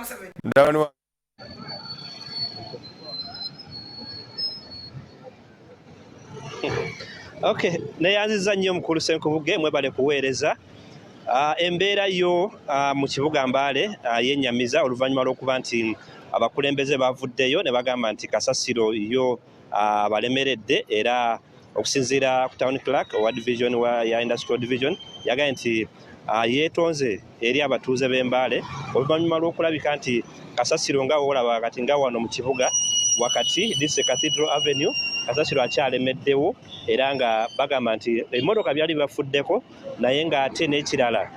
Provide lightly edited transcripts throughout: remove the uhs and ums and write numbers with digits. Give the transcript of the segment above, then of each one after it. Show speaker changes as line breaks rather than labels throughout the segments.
Museveni.
Mutabani wa
Okay, neyanziza nnyo mukulu Ssenkubuge, mwebale kuweereza. Embeera yo mu kibuga Mbale yennyamiza oluvannyuma lw'okuba nti abakulembeze bavuddeyo ne bagamba nti kasasiro yo balemeredde, era okusinziira ku town clerk owa division ya industrial division yagambye nti yeetonze eri abatuuze b'e Mbale oluvannyuma lw'okulabika nti kasasiro nga woolaba kati nga wano mu kibuga wakati, this is Cathedral Avenue, kasasiro akyalemeddewo, era nga bagamba nti emmotoka byali bibafuddeko, naye ng'ate n'ekirala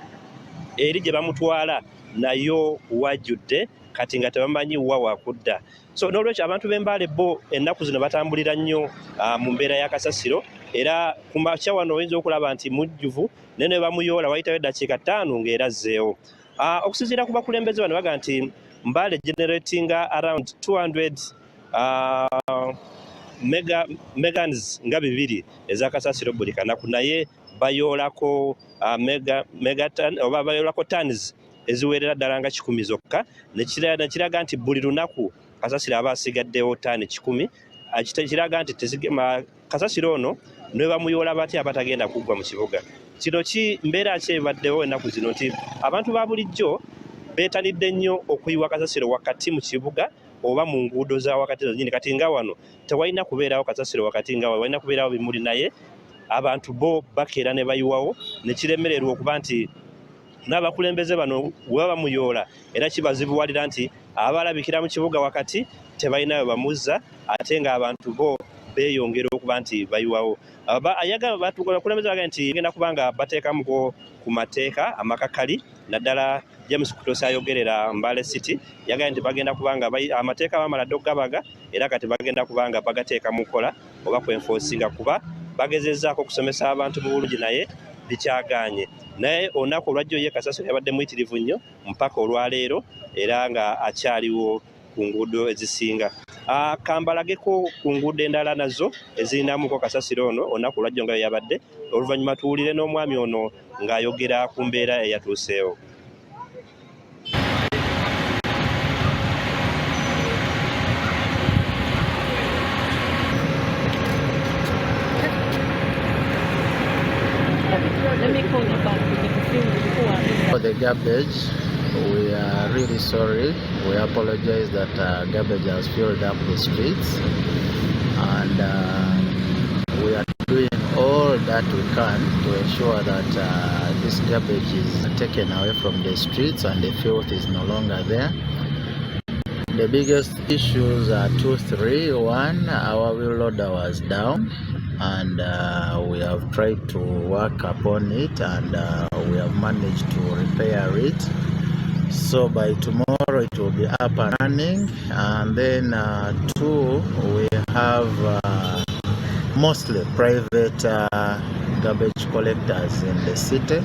eri gye bamutwala nayo wajjudde kati nga tebamanyi wa wakudda. So n'olwekyo abantu b'e Mbale bo ennaku zino batambulira nnyo mu mbeera ya kasasiro, era ku makya wano oyinza okulaba nti mujjuvu, naye ne bamuyoola wayitawo eddakiika 5 ng'era azzeewo. Okusinziira ku bakulembeze bano bagamba nti Mbale generatinga around 200 megans nga 2 eza kasasiro buli kanaku, naye bayoolako megaton oba bayoolako tons eziwerera ddala nga 100 zokka, nekiraga nti buli lunaku kasasiro aba asigaddewo ttaani 100. Kiraga nti kasasiro ono ne bamuyoola batya abatagenda kuggwa mu kibuga kino. Ki mbeera ki ebaddewo ennaku zino nti abantu ba bulijjo beetanidde nnyo okuyiwa kasasiro wakati mu kibuga oba mu nguudo za wakati zennyini. Kati nga wano tewalina kubeerawo kasasiro wakati, nga walina kubeerawo bimuli, naye abantu bo bakeera ne bayiwawo, ne kiremererwa okuba nti n'abakulembeze bano we baba bamuyoola era kibazibuwalira nti abalabikira mu kibuga wakati tebalina we bamuzza, ate ng'abantu bo beeyongera okuba nti bayiwawo. Abakulembeze bagambye nti bagenda kuba nga bateekamuko ku mateeka amakakali, naddala James Kutosi ayogerera Mbale City yagambye nti bagenda kuba nga amateeka bamala dda okugabaga, era kati bagenda kuba nga bagateeka mu nkola oba kwenforcinga, kuba bagezezzaako okusomesa abantu mu bulungi naye bikyagaanye. Naye olunaku olwajjo ye kasasiro yabadde muyitirivu nnyo mpaka olwaleero, era nga akyaliwo ku nguudo ezisinga. Kambalageko ku nguudo endala nazo ezirinamuko kasasiro ono olunaku olwajjo nga yabadde, oluvannyuma tuwulire n'omwami ono ng'ayogera ku mbeera eyatuuseewo.
Let me call you back because
For the garbage, we are really sorry. We apologize that garbage has filled up the streets, and we are doing all that we can to ensure that this garbage is taken away from the streets and the filth is no longer there. The biggest issues are 2, 3. 1, our wheel loader was down, and we have tried to work upon it, and we have managed to repair it. So by tomorrow it will be up and running. And then 2, we have mostly private garbage collectors in the city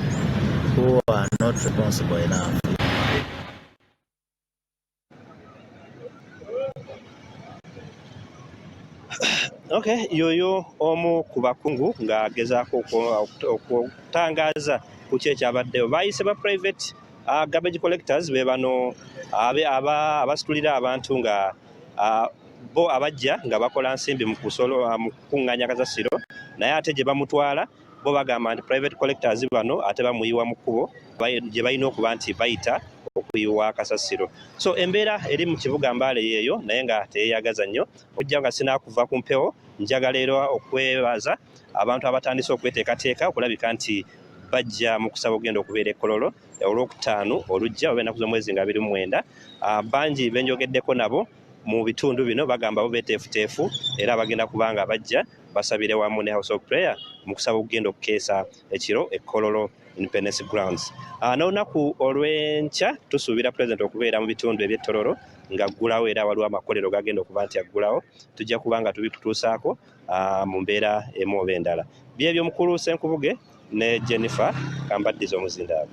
who are not responsible enough.
Okay, yoyo omu ku bakungu ng'agezaako okutangaaza ku ki ekyabaddewo. Bayise ba private garbage collectors, be bano abasitulira abantu nga bo abajja nga bakola nsimbi mu kukuŋŋaanya kasasiro, naye ate gye bamutwala bo bagamba nti private collectors bano ate bamuyiwa mu kkubo gye balina okuba nti bayita okuyiwa kasasiro. So embeera eri mu kibuga Mbale yeeyo, naye nga teyeeyagaza nnyo. Okujja nga sinaakuva ku mpewo, njagala era okwebaza abantu abatandise okweteekateeka okulabika nti bajja mu kusaba okugenda okubeera e Kololo olwokutaano olujja oba ennaku z'omwezi nga 29. Bangi benjogeddeko nabo mu bitundu bino bagamba bo beeteefuteefu, era bagenda kuba nga bajja basabire wamu ne House of Prayer mu kusaba okugenda okukeesa ekiro e Kololo Independence Grounds. N'olunaku olw'enkya tusuubira President okubeera mu bitundu eby'e Tororo ng'aggulawo, era waliwo amakolero gagenda okuba nti aggulawo, tujja kuba nga tubikutuusaako mu mbeera emu oba endala. Byebyo mukulu Ssenkubuge ne Jennifer, kambaddiza omuzindaalo.